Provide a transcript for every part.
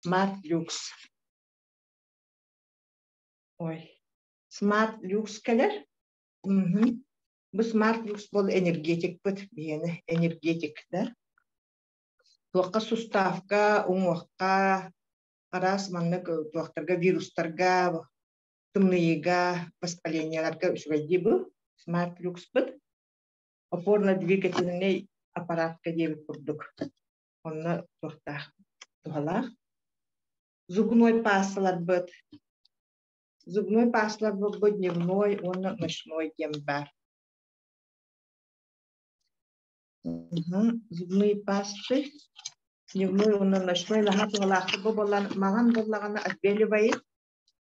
Smart Lux. Ой. Smart Lux кэлэр. Бу Smart Lux бол энергетикпыт биһиэнэ энергетик да. Туохха суставка, уҥуохха, араас маннык туохтарга, вирустарга, тымныйыыга, воспалениеларга үчүгэйдии бу Smart Lux-пыт. Опорно-двигательный аппаратка диэбит курдук. Онно туохтаах туһалаах. Зубной пасталарбыт. Зубной пасталарбыт бу дневной уонна ночной диэн баар. Зубные пасты дневной уонна ночной наһаа туһалаахтык бу буолан маҥан буоллаҕына отбеливает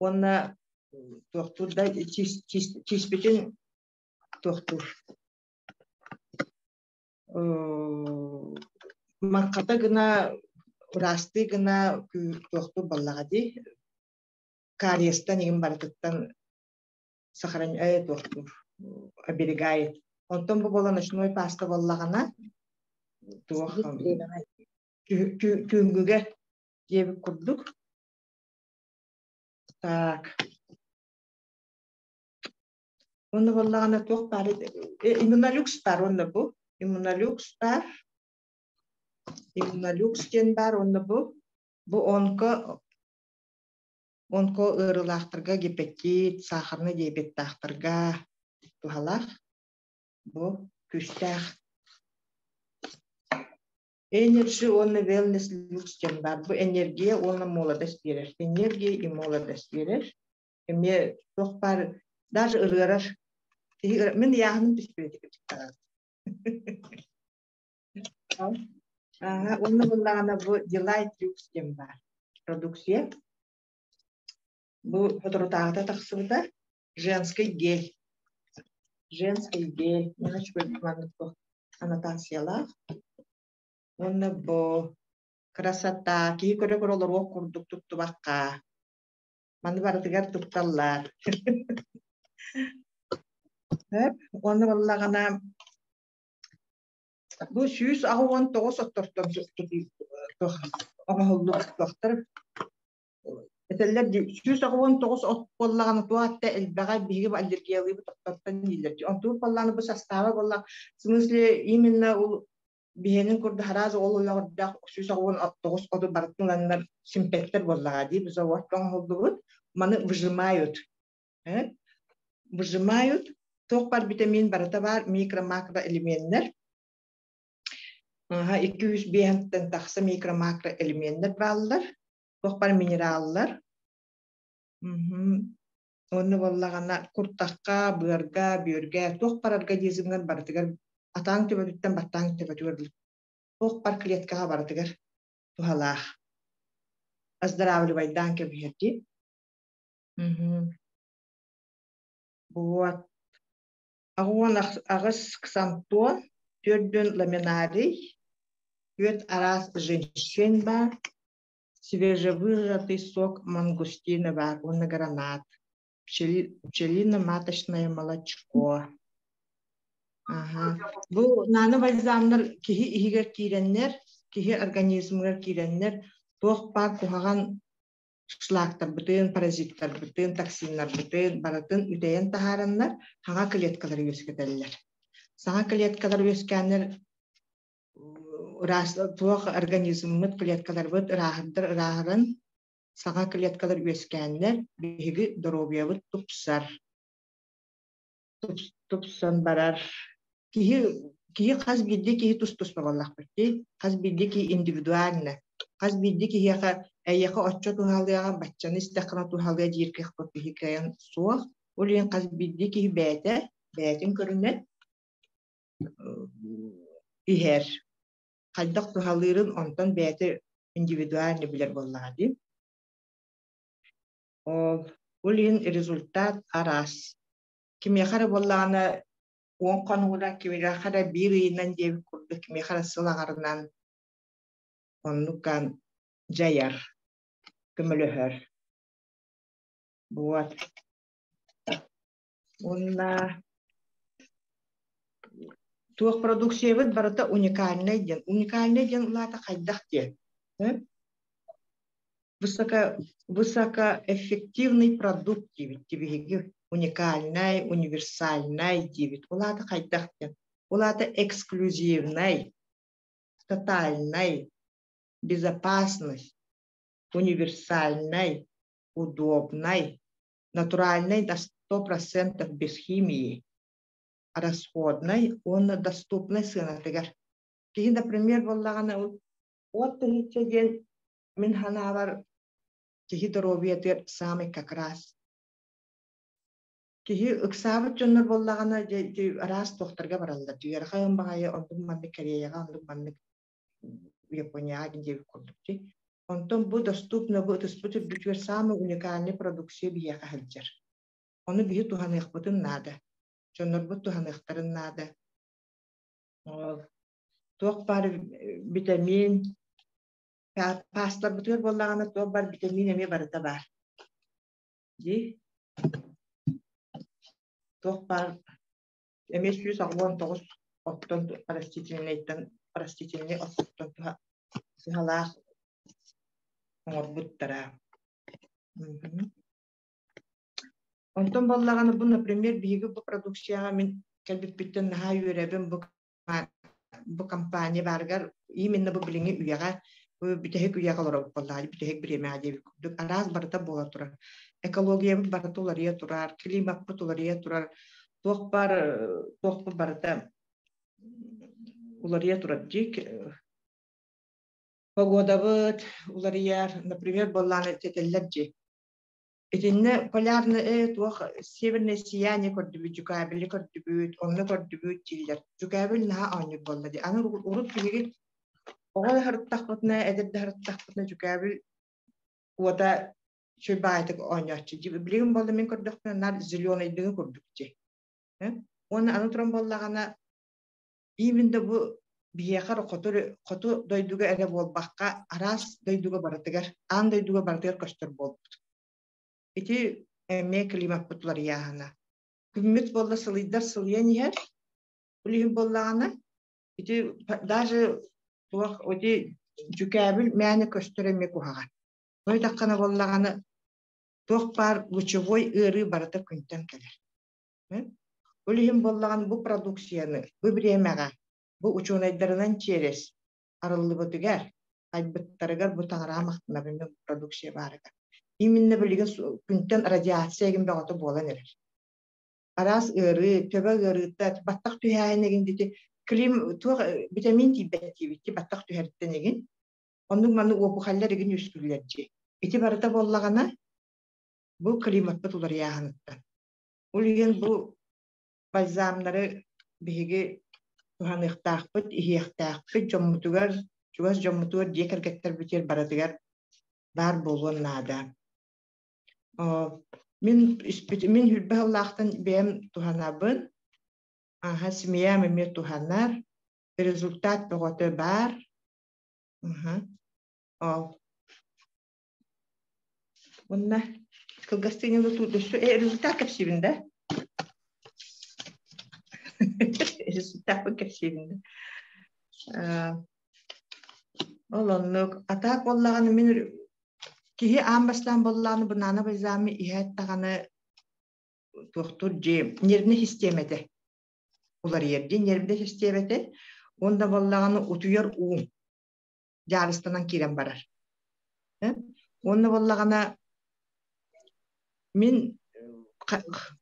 уонна туохтуур да чиспитин туохтуур маҥхата гына ыраастыы гына туохтуур буоллаҕа дии кариестан игин барытыттан сохраняет туохтуур оберегает онтон бу буолан ночной паста буоллаҕына туох түүҥҥүгэ диэбит курдук так Уонна буоллаҕына туох баар иммунолюкс баар уонна бу иммунолюкс баар иммунолюкс диэн баар уонна бу бу онко онко ыарыылаахтарга гепатит сахарный диабеттаахтарга туһалаах бу күүстээх Energy уонна wellness люкс диэн баар. Бу энергия уонна молодость биэрэр. Энергия и молодость биэрэр. Эмиэ туох баар даже ырыарар. Мин ыйааһыным түспүт Уонна буоллаҕына бу Delight Lux диэн баар продукция. Бу соторутааҕыта тахсыбыта женский гель. Женский гель. Мин үчүгэй маннык аннотациялаах. Уонна бу красота киһи көрө-көрө олоруох курдук туттубакка Маны барытыгар тутталлар. Уонна буоллаҕына бу 189 оттортон оҥоһуллубут туохтар этэллэр дии 189 от буоллаҕына туох атта элбэҕэ биһиги аллергиялыыбыт оттортон дииллэр дии. Онтубут буоллаҕына бу састааба буоллах в смысле именно ол биһиэнин курдук араас ол олоҕордоох 189 оту барытын ыланнар симпэттэр буоллаҕа дии заводка оҥоһуллубут маны выжимают выжимают туох бар витамин барыта баар микро макро элеменнэр 205 тахса микро макро элеменнэр бааллар туох бар минераллар Уонна буоллаҕына куртахха, быарга, бүөргэ туох бар организмҥар барытыгар атааҥ төбөтүттэн баттааҥ төбөтүгэр туох бар клеткаҕа барытыгар туһалаах. Оздоравливайдаан кэбиһэр дии. Вот. 88 ксантон, төрдүн ламинарий, түөрт араас женьшень баар, свежевыжатый сок мангустина баар уонна гранат, пчелино-маточное молочко. Аха. Бу нано-бальзамнар киһи иһигэр киирэннэр, киһи организмыгар киирэннэр туох баар куһаҕан шлактарбытын, паразиттарбытын, токсиннарбытын барытын үтэйэн таһаараннар хаҥа клеткалары үөскэтэллэр. Саҥа клеткалар үөскээннэр ыраас туох организммыт клеткаларбыт ырааһырдар ырааһыран саҥа клеткалар үөскээннэр биһиги доруобуйабыт тупсар тупсан барар киһи киһи хас биирдии киһи тус-туспа буоллахпыт дии хас биирдии киһи индивидуально хас биирдии киһиэхэ эйиэхэ оччо туһалыаҕа баччаны истэххинэ туһалыа диир кыахпыт киһи кыайан суох ол иһин хас биирдии киһи бэйэтэ бэйэтин көрүнэн иһэр хайдах туһалыырын онтон бэйэтэ индивидуально билэр буоллаҕа дии ол ол иһин результат араас кимиэхэ эрэ буоллаҕына 10 хонугунан кимиэхэ эрэ биир ыйынан диэбит курдук кимиэхэ эрэ сыл аҥарынан оннуккан дьайар көмөлөһөр вот Уонна туох продукциябыт барыта уникальнай диэн. Уникальнай диэн улаата хайдах диэн. Высоко, высокоэффективный продукт диэбит биһиги уникальнай, универсальнай диэбит. Ол аата хайдах диэн? Ол аата эксклюзивнай, тотальнай, безопасность, универсальнай, удобнай, натуральнай до 100% без химии, расходнай уонна доступнай сыанатыгар. Киһи, например, буоллаҕына, от тыһыынча диэн мин санаабар киһи доруобуйатыгар саамай как раз. Киһи ыксаабыт дьоннор буоллаҕына, араас туохтарга бараллар. Дьүөрхэ баҕайы оннук маннык Кореяҕа, оннук маннык Японияҕа диэбит курдук дии. Онтон бу доступно бу ытыспыт үрдүгэр саамай уникальный продукция биһиэхэ сылдьар. Ону биһи туһаныахпытын наада. Дьоннорбут туһаныахтарын наада. Туох баар витамин, паастарбытыгар буоллаҕына туох баар витамин эмиэ барыта баар. Дии. Туох баар эмиэ 189 оттон растительнайтан растительнай оттон туһалаах оҥорбуттара. Онтон буоллаҕына бу, например, биһиги бу продукцияҕа мин кэлбиппиттэн наһаа үөрэбин бу бу компания баарыгар именно бу билиҥҥи үйэҕэ бу бүтэһик үйэҕэ олоробут буоллаҕа бүтэһик бириэмэҕэ диэбит курдук араас барыта буола турар. Экологиябыт барыта уларыйа турар, климаппыт уларыйа турар, туох бар туохпут барыта уларыйа турар дии. Погодабыт уларыйар, например, буоллаҕына этэллэр дии. Итиннэ полярный туох северное сияние көрдүбүт, дьукаабили көрдүбүт, онно көрдүбүт дииллэр. Дьукаабил наһаа оонньуур буолла дии. Аны урут биһиги оҕо да сырыттахпытына, эдэр да сырыттахпытына дьукаабил уота үчүгэй баҕайытык оонньооччу дии. Билигин буолла мин көрдөхпүнэ наар зеленайдыҥы курдук дии. Уонна аны туран буоллаҕына именно бу биһиэхэ хоту, хоту дойдуга эрэ буолбакка, араас дойдуга барытыгар, аан дойдуга барытыгар көстөр буолбут. Ити эмиэ климаппыт уларыйааһына. Күммүт буолла сылыйдар сылыйан иһэр, ол иһин буоллаҕына, ити даже туох ити дьүкээбил мээнэ көстөр эмиэ куһаҕан. Нойдаххына буоллаҕына, туох баар лучевой ыарыы барыта күнтэн кэлэр. Ол иһин буоллаҕына бу продукцияны бу бириэмэҕэ бу учуонайдарынан чиэрэс арыллыбытыгар, айбыттарыгар бу таҥараа махтанабын бу продукция баарыгар. Именно билигин күнтэн радиация игин бөҕөтө буолан эрэр. Араас ыарыы, төбө ыарыыта, баттах түһээһин игин дити клим туох витамин тиийбэт диэбит баттах түһэриттэн игин. Оннук маннык уопухаллар игин үөскүүллэр дии. Ити барыта буоллаҕына бу климаппыт уларыйааһыныттан. Ол иһин бу бальзамнары биһиги туһаныахтаахпыт, иһиэхтээхпит, дьоммутугар, чугас дьоммутугар, дьиэ кэргэттэрбитигэр барытыгар баар буолуон наада. Мин мин хүрбэ сыллаахтан бэйэм туһанабын. Аха, семьям эмиэ туһанар. Результат бөҕөтө баар. Ол Уонна кылгастык результат кэпсиибин да? Результаппын кэпсиибин да? Ол оннук. А так буоллаҕына мин киһи аан бастаан буоллаҕына бынаана бальзамы иһээт даҕаны туохтуур дьиэ нервнэй систиэмэтэ уларыйар дии нервнэй систиэмэтэ уонна буоллаҕына утуйар уум дьаарыстанан киирэн барар. Уонна буоллаҕына мин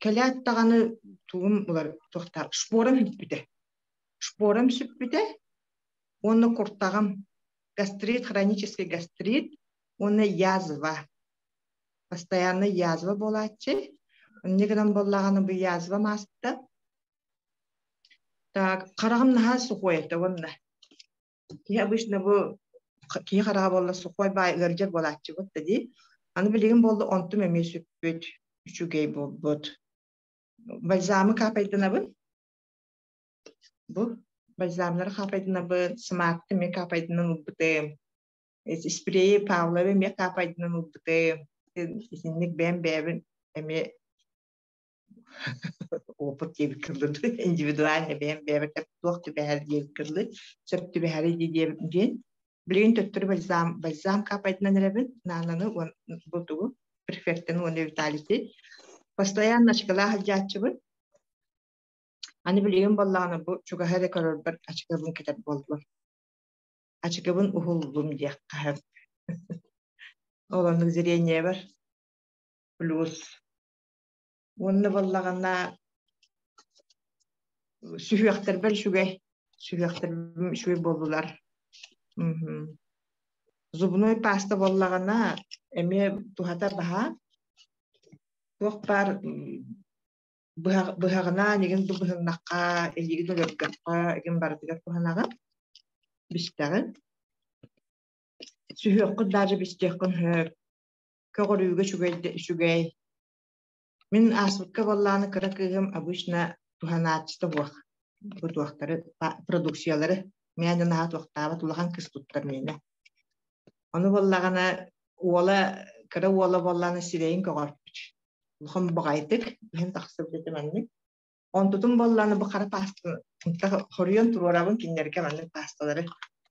кэлээт даҕаны тугум улар туохтаах шпорам сүппүтэ. Шпорам сүппүтэ уонна куртаҕым гастрит, хронический гастрит уонна язва. Постоянно язва буолааччы. Инньэ гынан буоллаҕына бу язва ааспыта. Так, хараҕым наһаа сухой этэ уонна Киһи обычно бу киһи хараҕа буолла сухой баай ыалдьар буолааччыбыт да дии. Аны билигин буолла онтум эмиэ сүппүт, үчүгэй буолбут. Бальзамы капайданабын. Бу бальзамнары капайданабын, смакты эмиэ капайданан ылбытым. Спрейи Павловы эмиэ капайданан ылбытым. Итинник бэйэм бэйэбин эмиэ Опыт диэбит кыллы индивидуально бэйэм бэйэбэр туох түбэһэр диэбит кыллы сөп түбэһэрий диэн. Билигин төттөрү бальзам, бальзам капайдынан эрэбин, наананы уон бу тугу, префектин уонна виталити. Постоянно ачыкалаах сылдьааччыбын. Аны билигин буоллаҕына бу чугаһа эрэ көрөрбөр ачыкыбын кэтэр буоллум. Ачыкыбын уһуллум диэххэ сөп. Ол оннук зрениебэр плюс. Уонна буоллаҕына сүһүөхтэрбэр үчүгэй, сүһүөхтэрбим үчүгэй буоллулар. Зубной паста буоллаҕына эмиэ туһата баһаам. Туох баар быһаҕынаан игин бу быһыннахха, илиигин өлөргөххө игин барытыгар туһанаҕын, бистэҕин. Сүһүөххүн даже бистиэххин сөп. Көҕөрүүгэ үчүгэй үчүгэй. Мин ааспыкка буоллаҕына кыра кыыһым обычно туһанааччыта суох бу туохтары продукциялары мээнэ наһаа туохтаабат улахан кыыс туттар миэнэ. Ону буоллаҕына уола кыра уола буоллаҕына сирэйин көҕөрпүт. Улахан баҕайытык иһэн тахсыбыт этэ маннык. Онтутун буоллаҕына бу хара паастаны хоруйан туруорабын кинилэргэ маннык паасталары.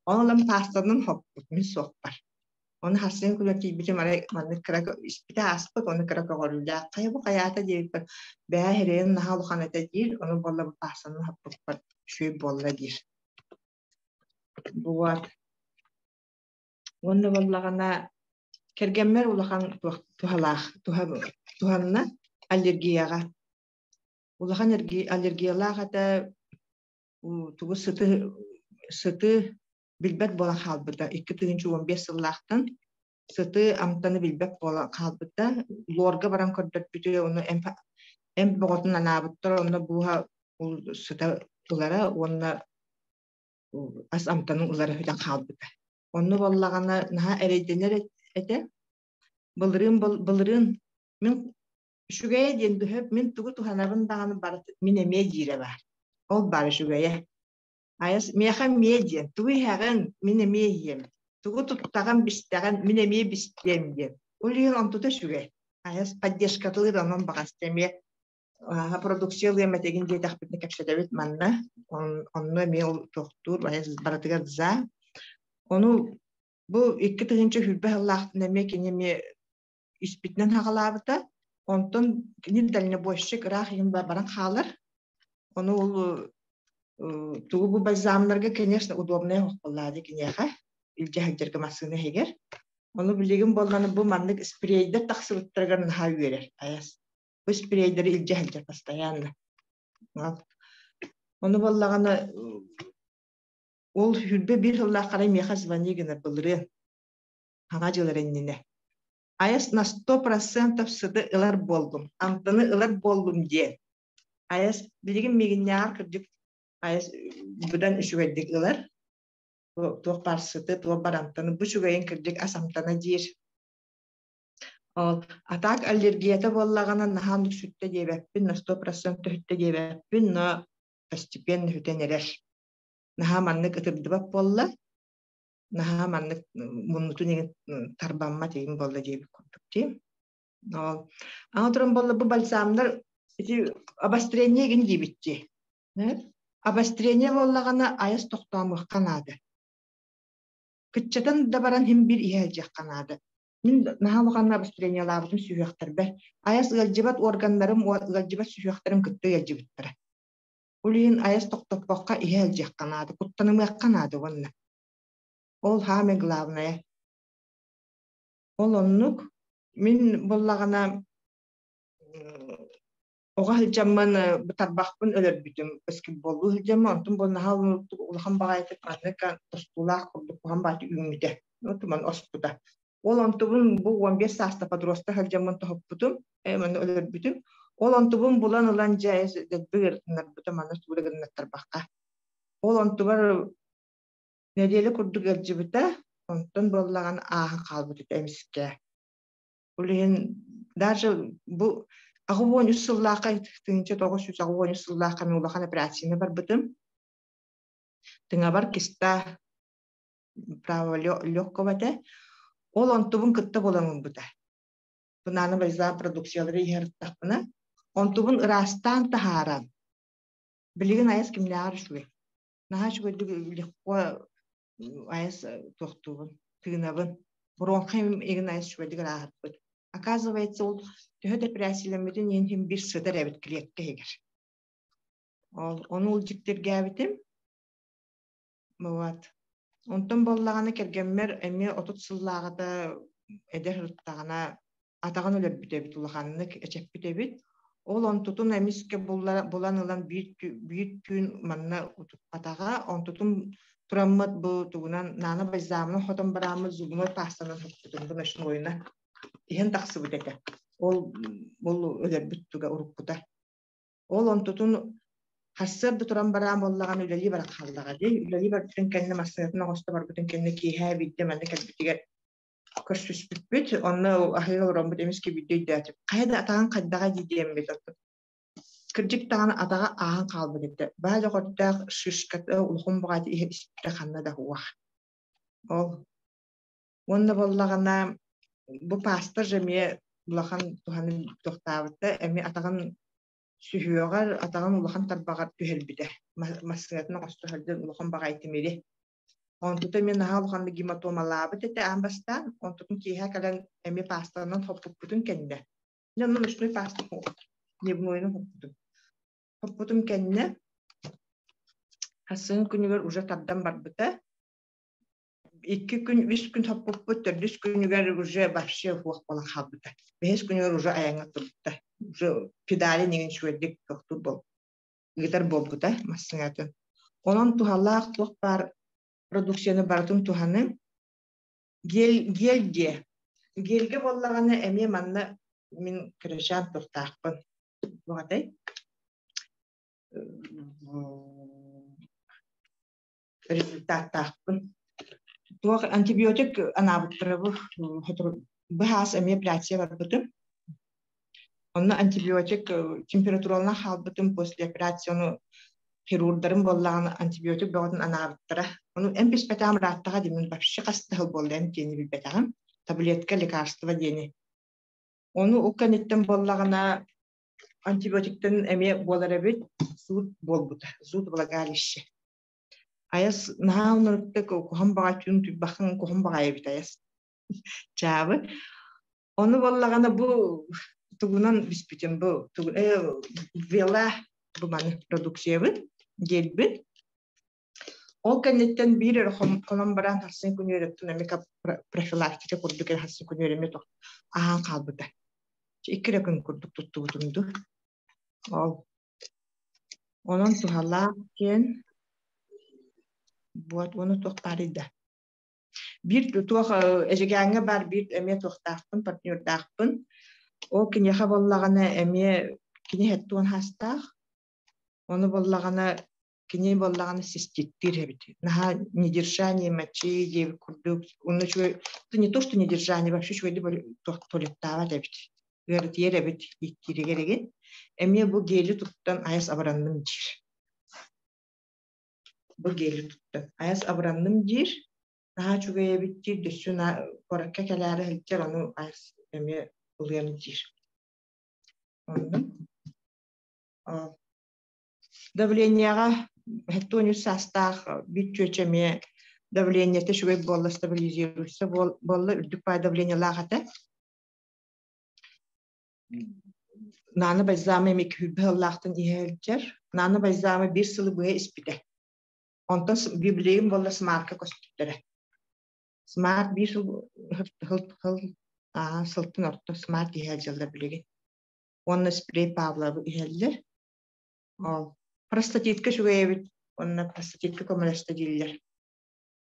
Ону ылан паастанан хоппут мин суохпар. Ону харсыан күнүгэр тиийбитим арай маннык кыра испитэ ааспыт, ону кыра көҕөрүүлээх хайа бу хайаата диэбиппэр бээ эрэйин наһаа улахан этэ диир, ону буолла бу паастанан хоппуппар үчүгэй буолла диир. Вот. Уонна буоллаҕына кэргэммэр улахан туһалаах туһанна аллергияҕа. Улахан аллергиялаах этэ тугу сыты сыты билбэт буолан хаалбыта. 2015 сыллаахтан сыты амтаны билбэт буолан хаалбыта. Лорга баран көрдөрбүтү, ону эмп эмп бөҕөтүн анаабыттар, онно бууһа сыта ылара уонна ас амтанын ылара бүтэн хаалбыта. Онно буоллаҕына наһаа эрэйдэнэр этэ. Былырыын былырыын мин үчүгэйэ диэн быһып мин тугу туһанабын даҕаны барыта мин эмиэ диирэ баар. Ол баар үчүгэйэ. Айас миэхэ эмиэ диэн тугу иһэҕин мин эмиэ иһиэм. Тугу туттаҕын бистэҕин мин эмиэ бистиэм диэн. Ол иһин онтута үчүгэй. Айас поддержкатылыыр онон баҕас эмиэ продукция ылыам этигин диэтэхпитинэ кэпсэтэбит манна. Онно эмиэ ол тохтуур барытыгар за. Ону бу 2020 сыллаахтан эмиэ кини эмиэ испитинэн хаҕалаабыта. Онтон кини дальнобойщик ыраах иһин баран хаалар. Ону ол тугу бу бальзамнарга, конечно, удобная буоллаады киниэхэ илдьэ сылдьарга массыына иһигэр. Ону билигин буолланы бу маннык спрейдэр тахсыбыттарыгар наһаа үөрэр айас. Бу спрейдэри илдьэ сылдьар постоянно. Ону буоллаҕына ол 21 сыллаах харай миэхэ звони гынар былырыын хаҥа дьылар иннинэ. Айас на 100% сыты ылар буоллум, амтаны ылар буоллум диэн. Айас билигин миигиннээҕэр кырдьык айас быдан үчүгэйдик ылар. Туох баар сыты, туох бар амтаны, бу үчүгэйин кырдьык ас амтана диир. Ол а так аллергията буоллаҕына наһаа оннук сүттэ диэбэппин, на 100% сүттэ диэбэппин, но постепенно сүтэн эрэр. Наһаа маннык ытырдыбат буолла, наһаа маннык муннутун игин тарбаммат игин буолла диэбит курдук дии. Ол аны туран буолла бу бальзамнар ити обострение игин диэбит дии. Обострение буоллаҕына айас тохтоомуохха наада. Кыччатан да баран иһин биир иһэ сылдьыахха наада. Мин наһаа улаханнык обострениелаабытым сүһүөхтэрбэр. Айас ыалдьыбат органнарым, ыалдьыбат сүһүөхтэрим кытта ыалдьыбыттара. Ол иһин айас тохтоппокко иһэ сылдьыахха наада, куттанымыахха наада уонна. Ол самое главное. Ол оннук мин буоллаҕына Оҕо сылдьаммын тарбахпын өлөрбүтүм, баскетболлуу сылдьаммын, онтум бу наһаа улахан баҕайытык маннык тостуулаах курдук куһаҕан баҕайытык үүммүтэ, туман оспута. Ол онтубун бу 15 сааста подросток сылдьаммын тоһуппутум, манна өлөрбүтүм. Ол онтубун булан ылан дьэ дэлби ыарытыннарбытым, аны суура гыннаттарбакка. Ол онтубар нэдиэлэ курдук ыалдьыбыта, онтон буоллаҕына ааһан хаалбыт этэ эмискэ. Ол иһин даже бу 83 сыллаахха 1983 сыллаахха мин улахан операцияны барбытым. Тыҥабар киста право легкого этэ. Ол онтубун кытта буолан ылбыта. Бу бальзам продукциялары иһэртэхпинэ, онтубун ыраастаан таһааран, билигин айас кимнээҕэр үчүгэй. Наһаа үчүгэйдик легко. Айас туохтуубун, тыынабын. Бронхим игин айас үчүгэйдик ырааһырбыт. Оказывается, ол төһө да эпэрээссийэлэммитин иһин иһин биир сытар эбит клетка иһигэр. Ол ону ол дьиктиргээбитим. Вот. Онтон буоллаҕына кэргэммэр эмиэ 30 сыллааҕыта эдэр сырыттаҕына атаҕын өлөрбүт эбит, улаханнык эчэппит эбит. Ол онтутун эмискэ булан ылан биир түүн манна утуппатаҕа. Онтутун тураммыт бу тугунан наана бальзамынан хотон барааммыт зубной пастанан соппутум бу ночнойуна иһэн тахсыбыт этэ. Ол ол өлөрбүт туга уруккута. Ол онтутун сарсыарда туран бараан буоллаҕына үлэлии баран хааллаҕа дии. Үлэлии барбытын кэннэ массыынатын оҥосто барбытын кэннэ киэһэ биирдэ манна кэлбитигэр көрсүспүппүт. Онно аһыы олороммут эмискэ биирдэ өйдөөтүм. Хайа да атаҕын хайдаҕа дии диэммит. Кырдьык даҕаны атаҕа ааһан хаалбыт этэ. Баа дьоҕурдаах шишката улахан баҕайы иһэ испитэ ханна да уох. Ол уонна буоллаҕына бу паста же эмиэ улахан туһаны туохтаабыта эмиэ атаҕын сүһүөҕэр атаҕын улахан тарбаҕар түһэрбитэ. Массыынатын оҥосто сылдьан улахан баҕайы тимири. Онтута эмиэ наһаа улаханнык гематомалаабыт этэ аан бастаан. Онтутун киэһэ кэлэн эмиэ паастанан хоппуппутун кэннэ. Дьэ онно ночной пааста дневнойну хоппутум. Хоппутум кэннэ хассын күнүгэр уже тардан барбыта. Икки күн, үс күн хоппуппут, төрдүс күнүгэр уже вообще суох буолан хаалбыта. Бэһис күнүгэр уже айаҥҥа турбута. Уже педали нигин үчүгэйдик тохтуур буол ыытар буолбута массыынатын. Онон туһалаах туох баар продукцияны барытын туһаныҥ. Гель, гель диэ. Гельгэ буоллаҕына эмиэ манна мин кырачаан туохтаахпын. Туох Результаттаахпын. Туох антибиотик анаабыттара бу быһаас эмиэ операция барбытым. Онно антибиотик температураланан хаалбытым после операцияны хирурдарым буоллаҕына антибиотик бөҕөтүн анаабыттара. Ону эмп испэтэҕим ырааттаҕа диэммин вообще хас да сыл буолла эмп диэни билбэтэҕим. Таблетка, лекарство диэни. Ону ол кэнниттэн буоллаҕына антибиотиктан эмиэ буолар эбит суут буолбута. Зуд влагалище. Айас наһаа онорукта куһан баҕа түүн түйбахын куһан баҕайы эбит айас. Чаабы. Ону буоллаҕына бу тугунан бүспүтүм бу вела бу маны продукциябыт гельбит. Ол кэнниттэн биир эрэ хонон баран харсын күн үөрэттин эмиэ профилактика курдук эрэ харсын күн үөрэммит аһаан хаалбыта. Икки эрэ күн курдук туттубутум дуу. Ол онон туһалаах диэн буот уону туох баарый да. Биир туох Эдьигээҥҥэ баар биир эмиэ туохтаахпын, партнердаахпын. Ол киниэхэ буоллаҕына эмиэ кини 70 саастаах. Ону буоллаҕына кини буоллаҕына циститтиир эбит. Наһаа недержание мочи диэбит курдук. Онно үчүгэй не то что недержание, вообще үчүгэйдик туалеттаабат эбит. Ыарытыйар эбит ииттииригэр игин. Эмиэ бу гели туттан айас абыранным диир. Бу гели туттан айас абыранным диир. Наһаа үчүгэй эбит диир. Дөссө куоракка кэлээри сылдьар ону айас эмиэ ылыам диир. Онно давлениеҕа 73 саастаах биир чүөчэ эмиэ давлениета үчүгэй буолла, стабилизируется буолла, үрдүк паай давлениелаах этэ. Наана бальзамы эмиэ күүрбэ сыллаахтан иһэ сылдьар. Наана бальзамы биир сылы быһа испитэ. Онтон библиим буолла смарка көстүттэрэ. Смарт биир сыл сыл сылтын орто смарт иһэ сылдьаллар билигин. Уонна спрей Павловы иһэллэр. Ол простатитка үчүгэй эбит. Уонна простатитка көмөлөстө дииллэр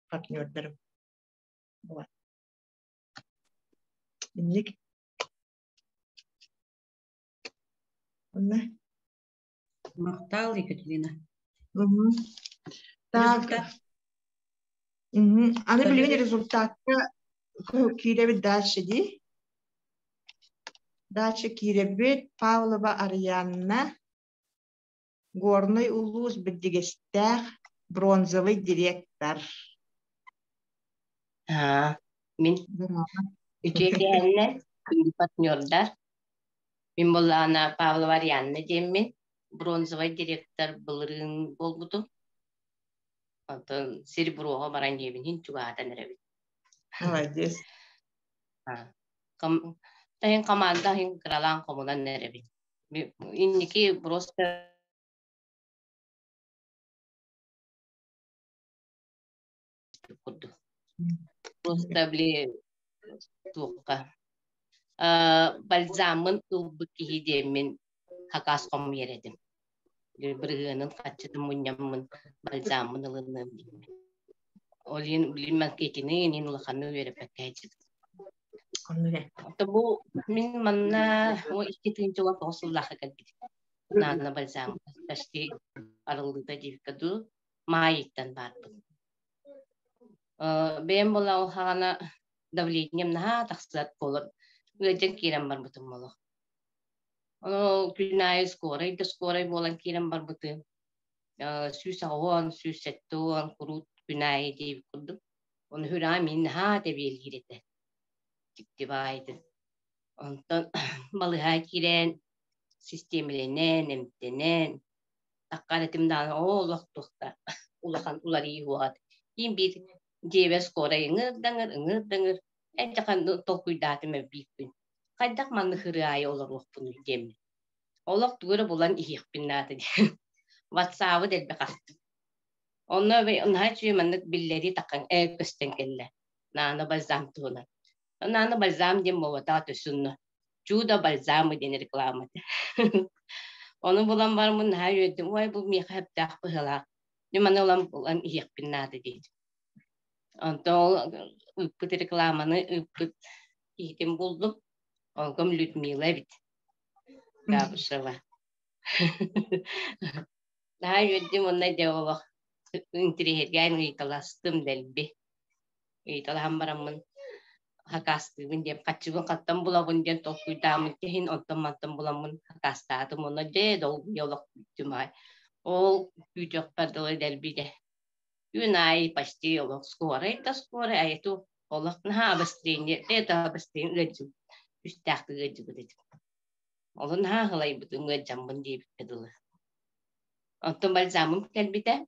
партнердарым. Вот. Инник. Онно. Махтал, Екатерина. Так. Аны билигин результатка киирэбит дальше дии. Дальше киирэбит Павлова Арианна, Горнай улуус Бэрдьигэстээх бронзовый директор. Мин үтүө киэһэннэр, күндү партнердар. Мин буоллаҕына Павлова Арианна диэммин, бронзовай директор былырыын буолбутум. Онтон сир буруоҕа баран диэбин иһин чугаһатан эрэбин. Молодец. Таһын команда иһин кыралаан хомунан эрэбин. Инники просто курдук. Просто били туохха бальзаммын ылбыт киһи диэммин хакас хомуйар этим. Бырыһыанын хаччытын мунньаммын бальзаммын ылыныам диэммин. Ол иһин билим маркетины иһин улаханнык үөрэппэккэ сылдьыбытым. Бу мин манна 2009 сыллаахха кэлбитим. Наана бальзам почти арыллыыта диэбиккэ дуу, маайыттан баарбын. Бэйэм буола ол хаҕана давлением наһаа тахсыат буолан ыалдьан киирэн барбытым олох. Ону күн аайы скорай да скорай буолан киирэн барбытым. 180, 170 куруут күн аайы диэбит курдук. Ону хүрэҕэ мин наһаа тэбиэлиир этэ. Дьикти баайдын. Онтон балыһа киирэн, систиэмэлэнэн, эмтэнэн, таххар этим даҕаны оо олох туохта улахан уларыйыы уоҕат. Киин биир дьиэбэр скорай ыҥыр-даҥыр, ыҥыр-даҥыр эн толкуйдаатым эбииппин. Хайдах маннык ырыа аайы олоруохпунуй диэммин. Олох тугу эрэ булан иһиэхпин наада диэн. Ватсаабы дэлби хастым. Онно наһаа үчүгэй маннык биллэрии таххан көстөн кэллэ. Наана бальзам туһунан. Наана бальзам диэн буолбатаҕа төсүннэ. Чудо бальзамы диэн реклама этэ. Ону булан бараммын наһаа үөрдүм. Ой, бу миэхэ сөптөөх быһыылаах. Мин маны ылан булан иһиэхпин наада диэтим. Онтон ол ыыппыт рекламаны ыыппыт киһитин булдум. Онтон Людмила эбит. Габышева. Наһаа үөрдүм уонна дьэ олох интириэһиргээн ыйыталастым дэлби. Ыйыталаһан бараммын хакаастыыбын диэн хаччыбын хаттан булабын диэн толкуйдааммын иһин онтон-мантан буламмын хакаастаатым уонна дьэ долгуйа олох күүттүм аҕай. Ол күүтүөхпэр дылы дэлби дьэ күн аайы почти олох скорай да скорай айыту олох наһаа обострение это обострение ыалдьыбыт үстээхтик ыалдьыбыт этим. Олу наһаа аһылайбытым ыалдьаммын диэбиккэ дылы. Онтон бальзамым кэлбитэ.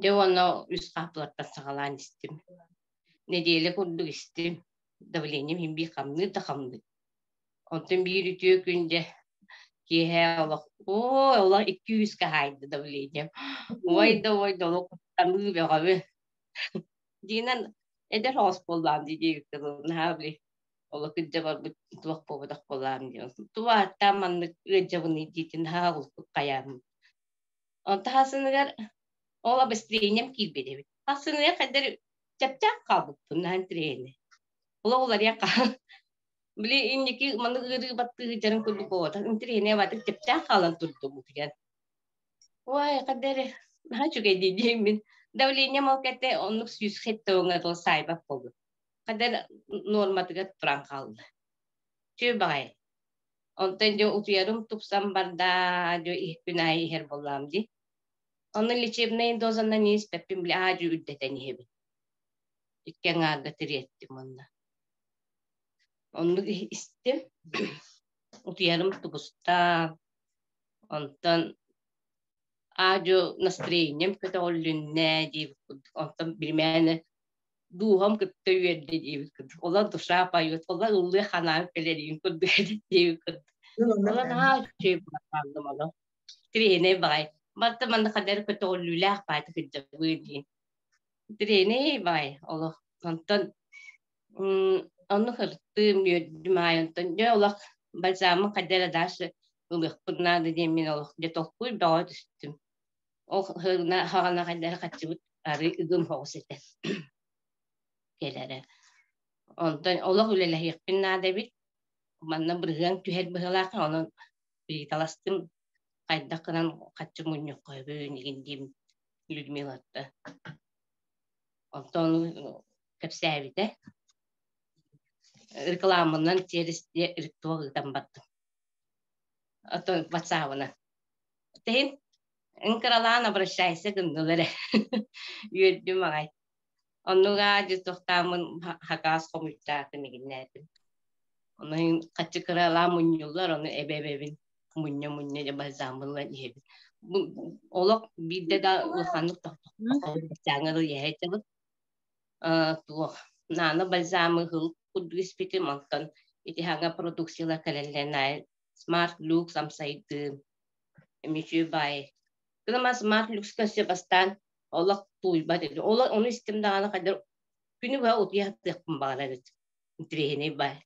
Дьэ уонна үс хааппылаттан саҕалаан истим. Нэдиэлэ курдук истим. Давлением иһин биир хамныыр да хамныыр. Онтон биир үтүө күн дьэ киэһэ олох ой олох икки үскэ хаайда давлением. Ой да ой да олох куттаныы бөҕөбүн. Дьиҥинэн эдэр соҕус буоллаҕым дии диэбиккэ дылы наһаа били олох кырдьа барбыт туох буолбатах буоллаҕым диэн. Тугу ааттаан маннык ыалдьабыный диитин наһаа улуккут хайааммын. Онтон хасыныгар ол обострением киирбит эбит. Хасыныгар хайдах чэпчээх хаалбыппын наһаа интэриэһинэй. Олох уларыйа хаал. Били инники маннык ыарыы баттыы сылдьарын курдук буолбатах. Интэриэһинэй баатык чэпчээх хаалан турдум утуйан. Ой, хайдах эрэ наһаа үчүгэй дии диэммин. Давлением ол кэтэ оннук сүүс хэттэ уоҥа дыл саайбат буолбут. Хайдах эрэ нуорматыгар туран хаалла. Үчүгэй баҕайы. Онтон дьэ утуйарым тупсан барда, дьэ күн аайы иһэр буоллаҕым дии. Ону лечебнай дозанан испэппин били аа-дьуо үрдэтэн иһэбин. Икки аҥаарга тириэртим уонна. Оннук истим. Утуйарым тубуста. Онтон аа-дьуо настроением көтөҕүлүннэ диэбит курдук. Онтон биримээнэ дууһам кытта үөрдэ диэбит курдук. Ола душа поет, ола ыллыы ханаан кэлэрин курдук диэбит курдук. Ола наһаа үчүгэй буолан олох. Тириэнэй баҕай. Барыта манна хадары көтөҕүллүүлээх баайта кырдьабыы диин. Тириэнэй баҕай олох. Онтон онну хыртыым, үөрдүм аайы. Онтон дьэ олох бальзамын хайда эрэ дальше ылыахпын наада диэн мин олох дьэ толкуй бөҕө түстүм. Ол хаҕана хайда эрэ хаччыбыт арыы ыгым соҕус этэ кэлэрэ. Онтон олох үлэлэһиэхпин наада эбит. Манна бырыһыан түһэр быһыылаах, онон ыйыталастым хайдах гынан хаччы мунньухха өбүн игин диим Людмилатта. Онтон кэпсээбитэ. Рекламанан через туох ыытан бардым. Оттон ватсабынан. Тэһин ын кыралаан обращайся гыннылар эрэ. Үөрдүм аҕай. Оннуга дьэ тохтааммын хакаас хомуйтаатым игиннээтим. Ону хаччы кыралаан мунньуллар, ону эбэ-эбэбин мунньа-мунньа дьэ бальзаммын ылан иһэбин. Олох биирдэ да улаханнык тохтохтоҕу иһээччибит. Туох наана бальзамы ыл курдук испитим, онтон ити хаҥа продукциялар кэлэллэрин аайы Smart Lux амсайдыым, эмичүү баай. Кылама Smart Lux өссө бастаан олох тууйбат этим. Ону истим даҕаны хайдах күнү быһа утуйа сытыахпын баҕарар этим. Интириэһинэй баай.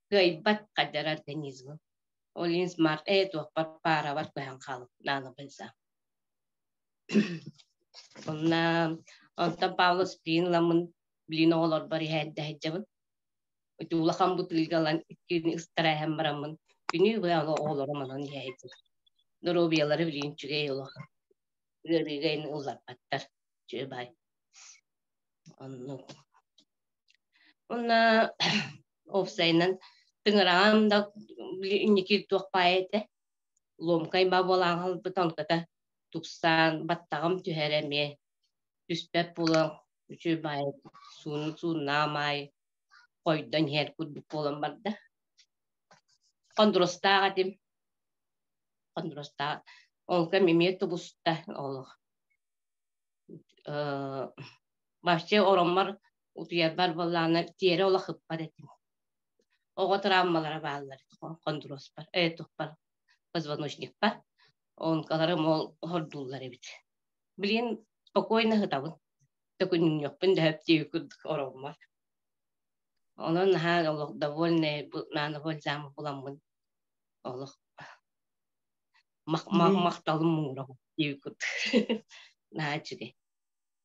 Кыайбат хайдар организмым. Ол иһин Smart туохпар паарабар көһөн хаалым наана бальзам. Онна онтон Павлов сплин ыламмын билин оҕолорбор иһэрдэ сылдьабын. Ити улахан бытыыга ылан иккини ыстара иһэн бараммын күнүү быһа оҕолорум онон иһэ сылдьабын. Доруобуйалара билигин үчүгэй олох. Ыарыыга ини ылларбаттар. Үчүгэй баай. Оннук. Уонна уопсайынан тыҥыраҕым да инники туох баайа этэ. Ломкай ба буолан хаалбыт онтута тупсан баттаҕым түһэрэ эмиэ түспэт буолан үчүгэй баайы суун сууннаам аайы хойдон иһэр курдук буолан барда. Хондростаах этим. Хондростаах. Онтон эмиэ тубуста олох. Вообще ороммор утуйарбар буоллаҕына тиэрэ олох ыппат этим. Оҕо травмалара бааллар хондуруоспар, тухпар, позвоночникпар. Онкаларым ол хордууллар эбит. Билигин спокойно сытабын. Төкүнүнньүөхпүн да сөп диэбит курдук ороммор. Онон наһаа олох довольная наново буламмын олох махталым муҥура диэбит курдук. Наһаа үчүгэй.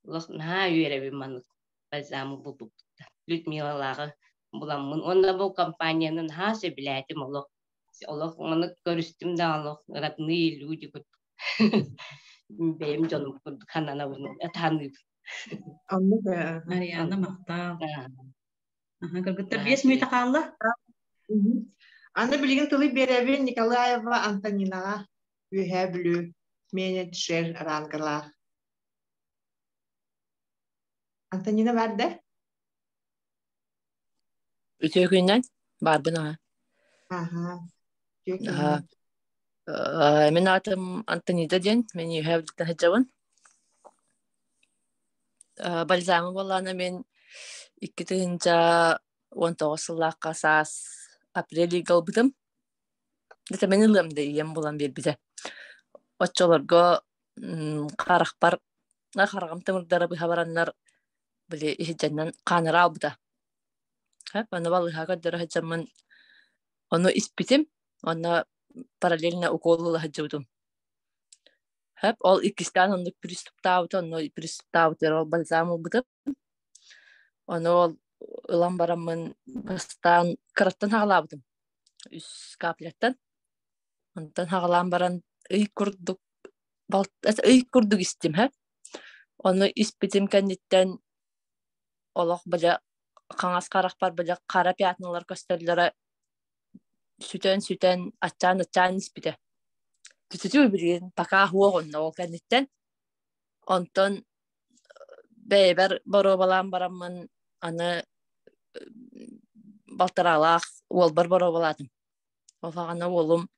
Олох наһаа үөрэбин маннык бальзамы булбуппуттан. Людмилалааҕы буламмын уонна бу компанияны наһаа сөбүлээтим олох. Олох маны көрүстүм да олох родные люди курдук. Бэйэм дьонум курдук хананабын, этаныыбын. Оннук Ариана махтал. Аха, кыргыттар 5 мүнүүтэ хаалла. Аны билигин тылы биэрэбин Николаева Антонинаҕа Үөһээ Бүлүү менеджер рангалаах. Антонина баар да? Үтүө күнүнэн баарбын аҕа. Аха. Үтүө Аха. күнүнэн. Мин аатым Антонида диэн, мин Үөһээ Бүлүүттэн сылдьабын. Бальзамы буоллаҕына мин 2019 сыллаахха саас апрель ыйга ылбытым. Дэтэ мин ылыам да ийэм булан биэрбитэ. Оччолорго харахпар хараҕым тымырдара быһа бараннар били иһирдьэннэн хаанара аалбыта. Аны балыыһа көрдөрө сылдьаммын ону испитим уонна параллельно укол ыла сылдьыбытым. Ол иккистээн оннук приступтаабыта, онно приступтаабытыгар ол бальзам ылбытым. Ону ол ылан бараммын бастаан кыраттан хаалаабытым үс капляттан. Онтон хаҕалаан баран ый курдук ый курдук истим һэ. Ону испитим кэнниттэн олох бile хаҥас харахпар бile хара пятналар көстөллөрө сүтэн-сүтэн аччаан-аччаан испитэ. Түтүтү билигин пока суох онно ол кэнниттэн. Онтон бэйэбэр боруобалаан бараммын аны балтараалаах уолбар боруобалаатым. Ол саҕана уолум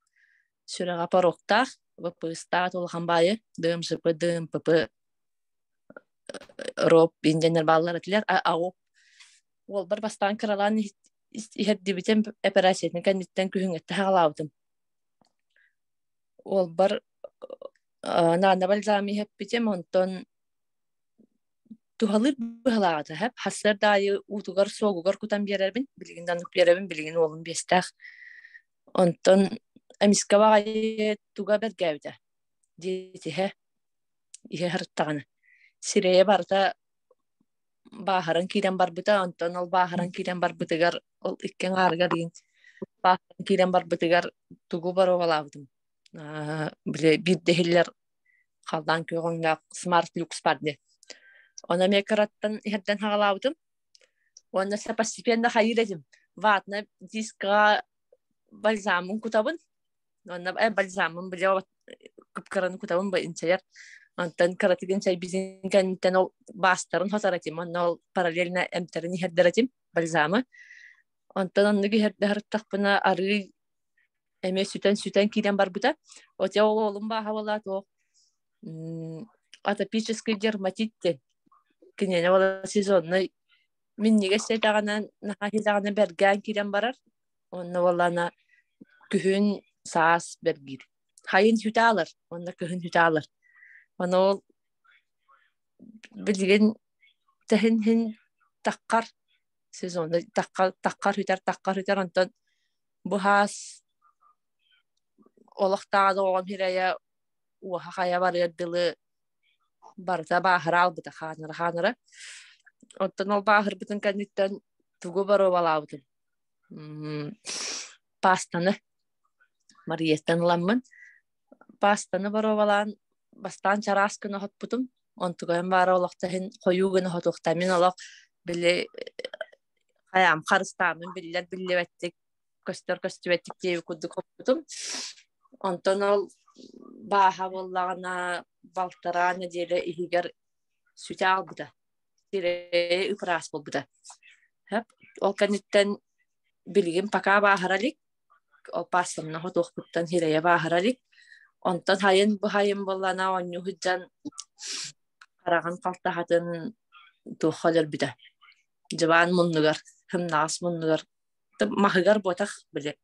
сүрэҕэ поруоктаах, быппыыстаах улахан баайы ДМСП, ДМПП, РОП диэннэр бааллар этилэр. АОП уолбар бастаан кыралаан иһэрдибитим эпэрээссийэтин кэнниттэн күһүҥҥэттэ саҕалаабытым. Уолбар наана бальзам иһэппитим, онтон туһалыыр быһалааҕа сөп. Сарсыарда аайы уутугар, суогугар кутан биэрэрбин, билигин да оннук биэрэбин, билигин уолум биэстээх. Онтон эмискэ баҕайы туга бэргээбитэ диэтиһэ, иһэ сырыттаҕына. Сирэйэ барыта бааһыран киирэн барбыта, онтон ол бааһыран киирэн барбытыгар, ол икки аҥаарыгар иин бааһыран киирэн барбытыгар тугу боруобалаабытым. Били биирдэ иһиллэр халлаан күөх өҥнөөх Smart Lux баар диэн. Ону эмиэ кыраттан иһэрдэн саҕалаабытым. Уонна постепенно хайыыр этим. Ватна дискаҕа бальзамын кутабын. Уонна бальзамын били кып-кыраны кутабын инчэйэр. Онтон кыратык инчэйбитин кэнниттэн ол баастарын хотор этим. Онно ол параллельно эмтэрин иһэрдэр этим бальзамы. Онтон оннук иһэрдэ сырыттахпына арыый эмиэ сүтэн-сүтэн киирэн барбыта. Отя ол уолум бааһа буолаат, Атопический дерматит диэн кинини ол сезоннай минньигэс этэҕинэн наһаа иһитэҕинэ бэргээн киирэн барар уонна буоллаҕына күһүн саас бэргиир хайын сүтэ аалар уонна кыһын сүтэ аалар ону ол билигин тэһин иһин таххар сезоннай таххар таххар сүтэр таххар сүтэр онтон бу саас олохтооҕо оҕом сирэйэ уоһа хайа барыар дылы барыта бааһыра албыта хаанара-хаанара. Оттон ол бааһырбытын кэнниттэн тугу боруобалаабытым паастаны Марияттан ыламмын паастаны боруобалаан бастаан чараас гына оһоппутум онтугайым баара олохто иһин хойуу гына оһотуохтаа мин олох били хайаам харыстааммын биллэр биллибэттик көстөр көстүбэттик диэби курдук хоппутум. Онтон ол бааһа буоллаҕына балтараа нэдиэлэ иһигэр сүтэ аалбыта. Сирэйэ ыпыраас буолбута. Ол кэнниттэн билигин пока бааһыра илик. Ол паастамна хотуохпуттан сирэйэ бааһыра илик. Онтон хайын бу хайын буоллаҕына оонньуу сылдьан хараҕын халтаһатын туохха өлөрбүтэ. Дьыбаан муннугар, сымнаҕас муннугар маһыгар буотах били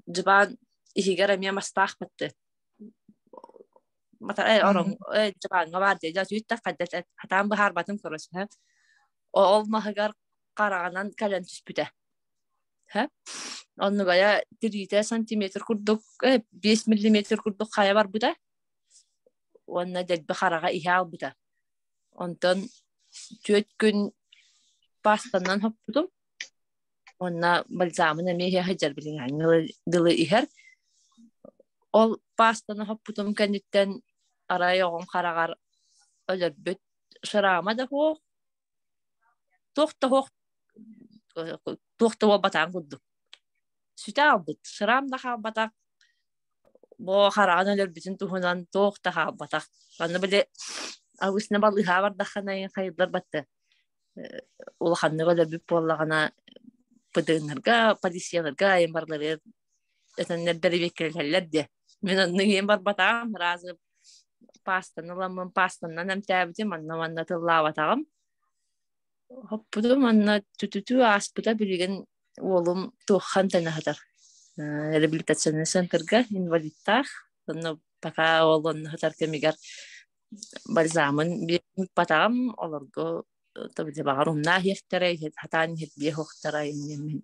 дьыбаан иһигэр эмиэ мастаах бытты ороҥ дьыбааҥҥа баар дии дьэ түүт да хатаан быһаарбатым короче ол маһыгар хараҕынан кэлэн түспүтэ оннугайа тириитэ сантиметр курдук 5 миллиметр курдук хайа барбыта уонна дэлби хараҕа иһэ албыта онтон 4 күн паастанан хоппутум Уонна бальзамын эмиэ иһэ сылдьар билиҥҥээҥҥи дылы иһэр. Ол паастаны хоппутум кэнниттэн арай оҕом хараҕар өлөрбүт шрама да суох, туох да суох, туох да буолбатаҕын курдук. Сүтэ хаалбыт, шрам да хаалбатах, бу хараҕын өлөрбүтүн туһунан туох да хаалбатах. Аны били обычно балыыһаҕа бардаххына хайыллар батты улаханнык өлөрбүт буоллаҕына ПДН-ларга, полицияларга айан барыларыгар этэннэр бэрэбиэркэлэтэллэр диэ. Мин онно иһэн барбатаҕым, сразу паастаны ыламмын паастанан эмтээбитим, манна манна тыллаабатаҕым. Хоппутум манна түтүтүү ааспыта билигин уолум туоххан тэҥэ сытар. Реабилитационный центрга инвалидтаах, онно пока ол онно сытар кэмигэр бальзамын биэрбатаҕым, олорго баҕар умнаа иһиэхтэрэ, сатаан иһирдиэ суохтара инньэ мин.